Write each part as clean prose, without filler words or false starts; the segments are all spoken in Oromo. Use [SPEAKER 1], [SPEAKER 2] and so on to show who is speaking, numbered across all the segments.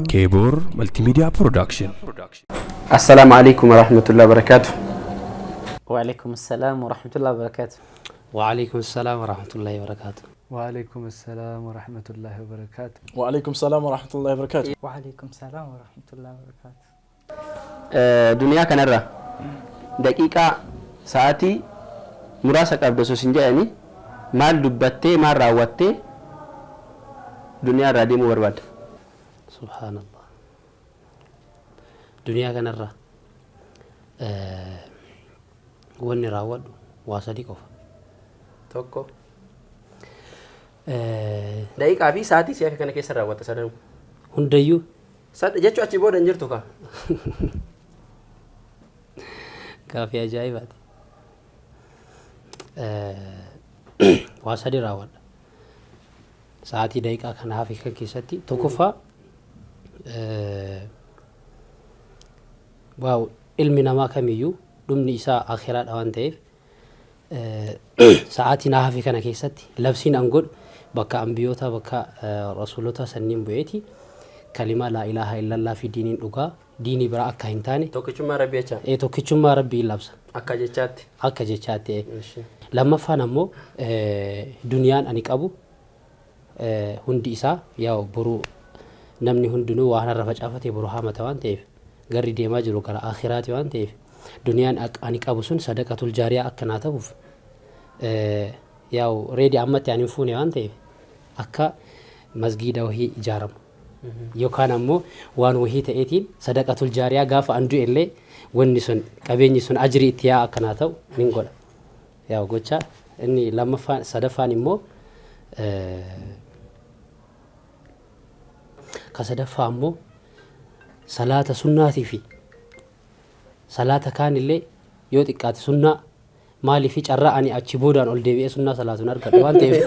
[SPEAKER 1] Keebor Multimedia Production.
[SPEAKER 2] Assalaamu alaikum warahmatullahi wabarakatuh.
[SPEAKER 3] Waalaikum assalam warahmatullahi wabarakatuh.
[SPEAKER 4] Waalaikum assalam warahmatullahi wabarakatuh.
[SPEAKER 5] Waalaikum assalam warahmatullahi wabarakatuh.
[SPEAKER 6] Waalaikum salam warahmatullahi wabarakatuh.
[SPEAKER 7] Waalaikum salam warahmatullahi wabarakatuh.
[SPEAKER 2] Duniyaa kanarra daqiiqaa sa'aatii muraasa qabda osoo sin jedhanii maal dubbattee maal raawwattee duniyaa irraa deemuu barbaadda?
[SPEAKER 4] Subhaanallah. Duniyaa kanarra wanni raawwadhu waa sadii qofa.
[SPEAKER 2] Tokko. Daqiiqaa fi sa'aatii si hafe kana keessa raawwatta sadanuu.
[SPEAKER 4] Hundayyuu.
[SPEAKER 2] Jechuu achi booda hin jirtu kaa.
[SPEAKER 4] Gaafii ajaa'ibaati. Waa sadi raawwadha. Sa'aatii daqiiqaa kana hafe kan keessatti tokkoffaa waaw ilmi namaa kamiyyuu dhumni isaa akhiraadha waan ta'eef sa'aatii naa hafe kana keessatti labsiin an godhu bakka ambiyootaa bakka rasuulotaa sanniin bu'eeti kalimaa laa ilaaha illallah fi diiniin dhugaa diinii biraa akka hin taane
[SPEAKER 2] Tokkichummaa Rabbii jecha.
[SPEAKER 4] Tokkichummaa Rabbii labsa.
[SPEAKER 2] Akka jechaatti.
[SPEAKER 4] Akka jechaatti. Lammaffaan ammoo duniyaan ani qabu hundi isaa yaa boru namni hundinuu waan har'a facaafate boru haamata waan ta'eef garri deemaa jiru gara akhiraati waan ta'eef duniyaan ani qabu sun sadaqatul jaariyaa akka naa ta'uuf yaa'u reedi ammatti ani hin fuune waan ta'eef akka masgiida wahii ijaaramu yookaan ammoo waan wahii ta'eetiin sadaqatul jaariyaa gaafa an du'e illee wanni sun qabeenyi sun ajrii itti yaa'a akka naa ta'u nin godha. Yaa'u gocha inni lammaffaan sadaffaan immoo ka sadaffaa ammoo salaata sunnaatii fi salaata kaanillee yoo xiqqaate sunnaa maaliif carraa ani achi boodaan ol deebi'ee sunnaa salaatu hin argadhu waan ta'eef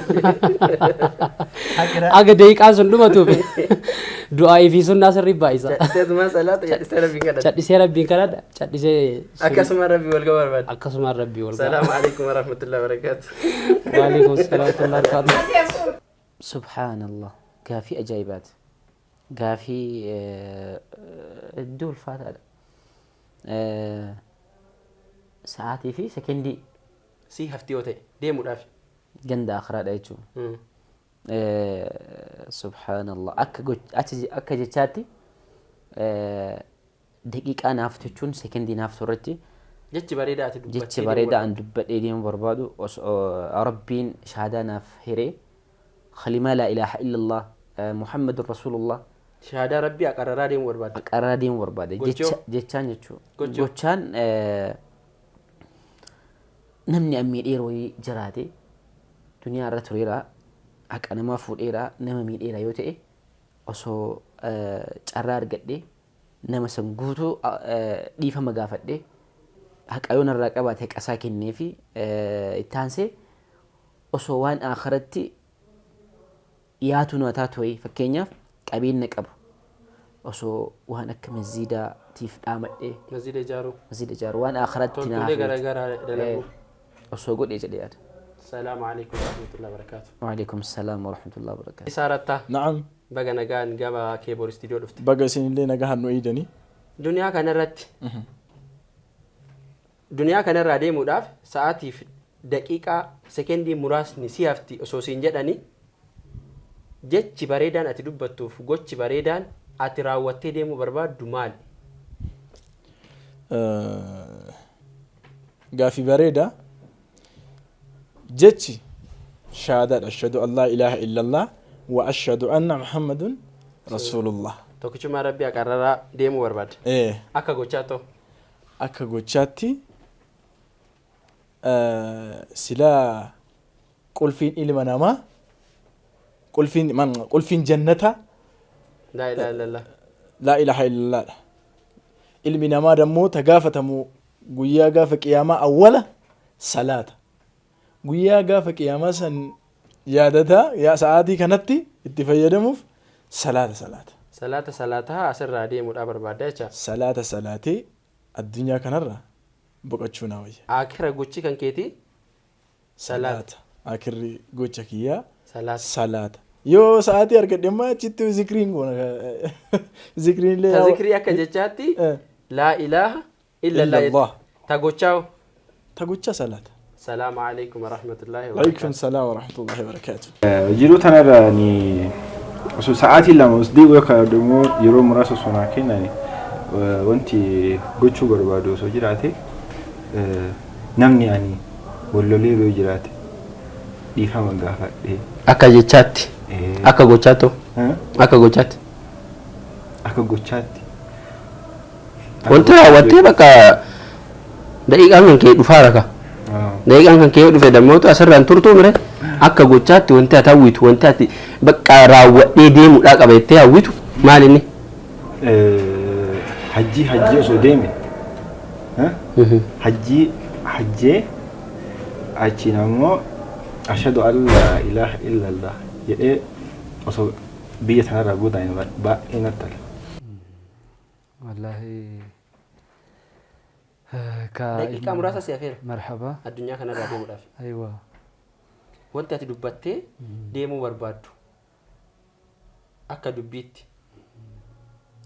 [SPEAKER 4] aga daqiiqaan sun dhumatuuf du'aa'ii fi sunnaa sirrii baay'isa.
[SPEAKER 2] Cadhiseetuma salaata cadhisee rabbiin kadhata.
[SPEAKER 4] Cadhisee rabbiin kadhadha cadhisee.
[SPEAKER 2] Akkasumaan rabbii wal gaba barbaada.
[SPEAKER 4] Akkasumaan rabbii wal gaba.
[SPEAKER 2] Salaamu alaikum warahmatullahi wabarakatuh.
[SPEAKER 4] Waalaikum salaam warahmatullahi wabarakatuh.
[SPEAKER 3] Subhaanallah gaafii ajaa'ibaati. Gaafii hedduu ulfaataadha. Sa'aatii fi sekendii.
[SPEAKER 2] Sii hafti yoo ta'e deemuudhaaf.
[SPEAKER 3] Ganda akhiraadha jechuudha. Subhaanallah akka akka jechaatti daqiiqaa naaf jechuun sekendii naaf irratti
[SPEAKER 2] Jechi bareedaa ati dubbattee
[SPEAKER 3] jechi bareedaa an dubbadhee deemuu barbaadu Rabbiin shahaadaa naaf hiree kalimaa laa ilaaha illallah Muhammadun Rasuulullah
[SPEAKER 2] Shahaadaa Rabbii aqarraraa deemuu barbaadda.
[SPEAKER 3] Aqarraraa deemuu barbaada.
[SPEAKER 2] Gochoo?
[SPEAKER 3] Jecha jechaan jechuu.
[SPEAKER 2] Gochoo?
[SPEAKER 3] Gochaan namni an miidheera wayii jiraate duniyaa irra tureera haqa namaa fuudheera nama miidheera yoo ta'e osoo carraa argadhee nama san guutuu dhiifama gaafadhee haqa yoo narraa qabaate haqa isaa kenneefi itti aansee osoo waan aakhiratti dhiyaatu naa taatu wayii fakkeenyaaf qabeenna qabu osoo waan akka masjiidaa tiif dhaamadhee
[SPEAKER 2] Masjiida ijaaruu.
[SPEAKER 3] masjiida ijaaruu waan aakhiratti naa
[SPEAKER 2] Toltuulee
[SPEAKER 3] hafe
[SPEAKER 2] garagaraa dalaguu.
[SPEAKER 3] osoo godhee jedhee yaada.
[SPEAKER 2] Salaamu alaikum warahmatullahi wabarakatuh.
[SPEAKER 3] Waalaikum salaam warahmatullahi wabarakatuh.
[SPEAKER 2] Isaa Rattaa.
[SPEAKER 6] Na'am.
[SPEAKER 2] Baga nagaan gama Keeboor Istiidiyoo dhufte.
[SPEAKER 6] Baga isinillee nagahaan nu eeydanii.
[SPEAKER 2] Duniyaa kanarratti duniyaa kanarraa deemuudhaaf sa'aatiif daqiiqaa sekendii muraasni si hafti osoo siin jedhanii jechi bareedaan ati dubbattuuf gochi bareedaan ati raawwattee deemuu barbaaddu maali?
[SPEAKER 6] Gaafii bareeda. Jechi shahaadaadha. Ashhadu an laa ilaaha illallah wa ashhadu anna Muhammadun rasuulullah.
[SPEAKER 2] Tokkichummaa Rabbii aqarraraa deemuu barbaadda.
[SPEAKER 6] Ee.
[SPEAKER 2] Akka gochaatti hoo?
[SPEAKER 6] Akka gochaatti silaa qulfiin ilma namaa qulfiin man qulfiin jannataa
[SPEAKER 2] Laa ilaaha illallah.
[SPEAKER 6] laa ilaaha illallaadha. Ilmi namaa dammoo ta gaafatamu guyyaa gaafa qiyaamaa awwala salaata. Guyyaa gaafa qiyaamaa san yaadataa yaa sa'aatii kanatti itti fayyadamuuf salaata salaata.
[SPEAKER 2] Salaata salaataa asirraa deemuudhaa barbaadda jecha.
[SPEAKER 6] Salaata salaatee addunyaa kanarraa boqochuu naa wayya.
[SPEAKER 2] Aakhira gochi kan keetii salaata.
[SPEAKER 6] Salaata. Aakhirri gocha kiyyaa
[SPEAKER 2] Salaata.
[SPEAKER 6] salaata. Yoo sa'aatii argadhe immoo achitti zikriin goona. Zikriin illee.
[SPEAKER 2] Ta zikrii akka jechaatti laa ilaaha illallah.
[SPEAKER 6] Illallah.
[SPEAKER 2] Ta gochaa?
[SPEAKER 6] Ta gochaa salaata.
[SPEAKER 2] Salaamu alaikum warahmatullahi
[SPEAKER 6] Alaikum
[SPEAKER 2] wabarakatuh.
[SPEAKER 6] salaam warahmatullahi wabarakatuh.
[SPEAKER 8] Jiruu tanarra ni osoo sa'aatii 2 os deebi'u yookaan immoo yeroo muraasa osoo naa kennan wanti gochuu barbaadu osoo jiraate namni ani wal lolee yoo jiraate dhiifama gaafadhee.
[SPEAKER 2] Akka jechaatti. Akka gochaatti hoo? Akka gochaatti.
[SPEAKER 8] Akka gochaatti.
[SPEAKER 2] Wanti raawwattee bakka daqiiqaan kan kee dhufaara ka. Daqiiqaan kan kee yoo dhufe dammootu asirraan turtuu mire akka gochaatti wanti ati hawwitu wanti ati bakka raawwadhee deemuudhaa qaba jettee hawwitu maal inni?
[SPEAKER 8] Hajjii hajjii osoo deeme hajjii hajjee achiin ammoo ashhadu an laa ilaaha illallah jedhee osoo biyya tanarraa godaane baay'ee natti tola.
[SPEAKER 5] Wallaahi ka
[SPEAKER 2] Daqiiqaa muraasa si hafeera.
[SPEAKER 5] Marhaba.
[SPEAKER 2] Addunyaa kanarraa deemuudhaaf.
[SPEAKER 5] Aywa.
[SPEAKER 2] Wanti ati dubbattee deemuu barbaaddu akka dubbiitti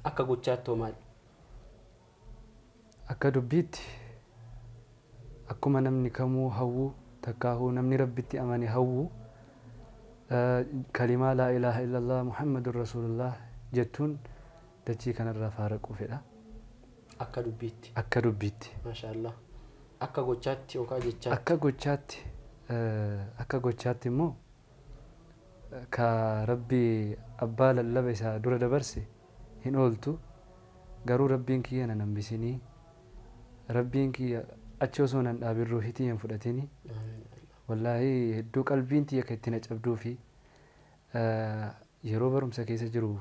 [SPEAKER 2] akka gochaatti hoo maali?
[SPEAKER 5] Akka dubbiitti akkuma namni kamuu hawwu takkaahuu namni Rabbitti amane hawwu kalimaa laa ilaaha illallah Muhammadun Rasuulullah jettuun dachii kanarraa faaraquu fedha.
[SPEAKER 2] Akka dubbiitti.
[SPEAKER 5] Akka dubbiitti.
[SPEAKER 2] Maashaallah. Akka gochaatti yookaan jechaatti.
[SPEAKER 5] Akka gochaatti akka gochaatti immoo ka Rabbi abbaa lallaba isaa dura dabarse hin ooltu garuu Rabbiin kiyya nan hambisinii Rabbiin kiyya achi osoo nan dhaabin ruuhii tiyya hin fudhatini wallaahi hedduu qalbiin tiyya ka itti na cabduufi yeroo barumsa keessa jiru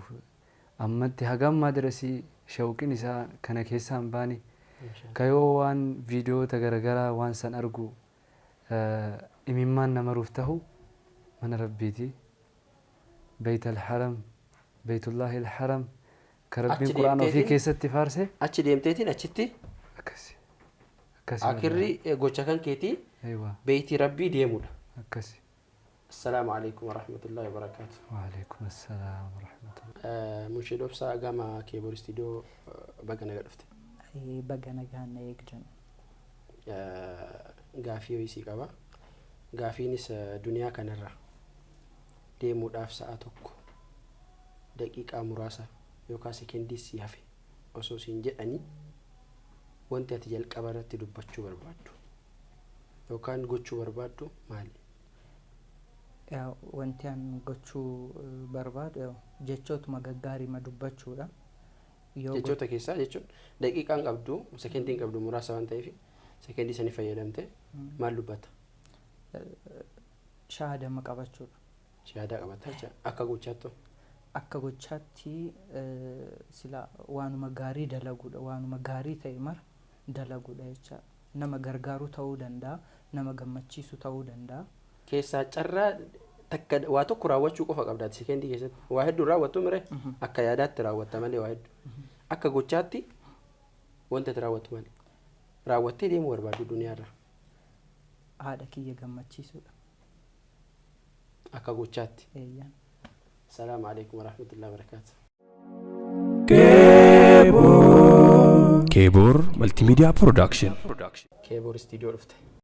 [SPEAKER 5] ammatti haga ammaa darasii shawqin isaa kana keessaa hin baane ka yoo waan viidiyoota garagaraa waan san argu imimmaan na maruuf tahu mana Rabbiiti Beyt Alharam Beytullaahi Alharam ka Rabbiin
[SPEAKER 2] Achi
[SPEAKER 5] Qur'aana ofii
[SPEAKER 2] deemteetiin
[SPEAKER 5] keessatti faarse
[SPEAKER 2] achi deemteetiin achitti
[SPEAKER 5] akkasi akkasi
[SPEAKER 2] akirri
[SPEAKER 5] wallaahi
[SPEAKER 2] gocha kan keetii
[SPEAKER 5] Aywa
[SPEAKER 2] beeytii Rabbii deemuudha.
[SPEAKER 5] akkasi.
[SPEAKER 2] Assalaamu alaikum warahmatullahi wabarakaatu.
[SPEAKER 5] Waalaikum assalaam warahmatullahi.
[SPEAKER 2] Munshid Obsaa gama Keeboor Istiidiyoo baga naga dhufte.
[SPEAKER 7] Baga nagaan na eegdan.
[SPEAKER 2] Gaafii wayii sii qaba. Gaafiinis duniyaa kanarra deemuudhaaf sa'a 1 daqiiqaa muraasa yookaan sekendii sii hafe osoo siin jedhanii wanti ati jalqaba irratti dubbachuu barbaaddu yookaan gochuu barbaaddu maali?
[SPEAKER 7] Wanti an gochuu barbaadu jechootuma gaggaariima dubbachuudha. Yoo
[SPEAKER 2] Jechoota keessaa jechuun daqiiqaan qabdu sekendiin qabdu muraasa waan ta'eef sekendii sanii fayyadamte maal dubbatta?
[SPEAKER 7] Shahaadama qabachuudha.
[SPEAKER 2] Shahaadaa qabatta jecha akka gochaattu.
[SPEAKER 7] Akka gochaatti sila waanuma gaarii dalaguudha waanuma gaarii ta'e mara dalaguudha jecha nama gargaaruu ta'uu danda'a nama gammachiisu ta'uu danda'a.
[SPEAKER 2] Keessaa carraa takka waa tokko raawwachuu qofa qabda ati sekendii keessatti waa hedduu raawwattu mire akka yaadaatti raawwatta malee waa hedduu akka gochaatti wanta ati raawwattu malee raawwattee deemuu barbaaddu duniyaarra.
[SPEAKER 7] Haadha kiyya gammachiisuudha.
[SPEAKER 2] Akka gochaatti.
[SPEAKER 7] Eeyyaan.
[SPEAKER 2] Salaamu alaikum warahmatullahi wabarakaatu.
[SPEAKER 1] Keebor Multimedia Production.
[SPEAKER 2] Keeboor istiidiyoo dhufte.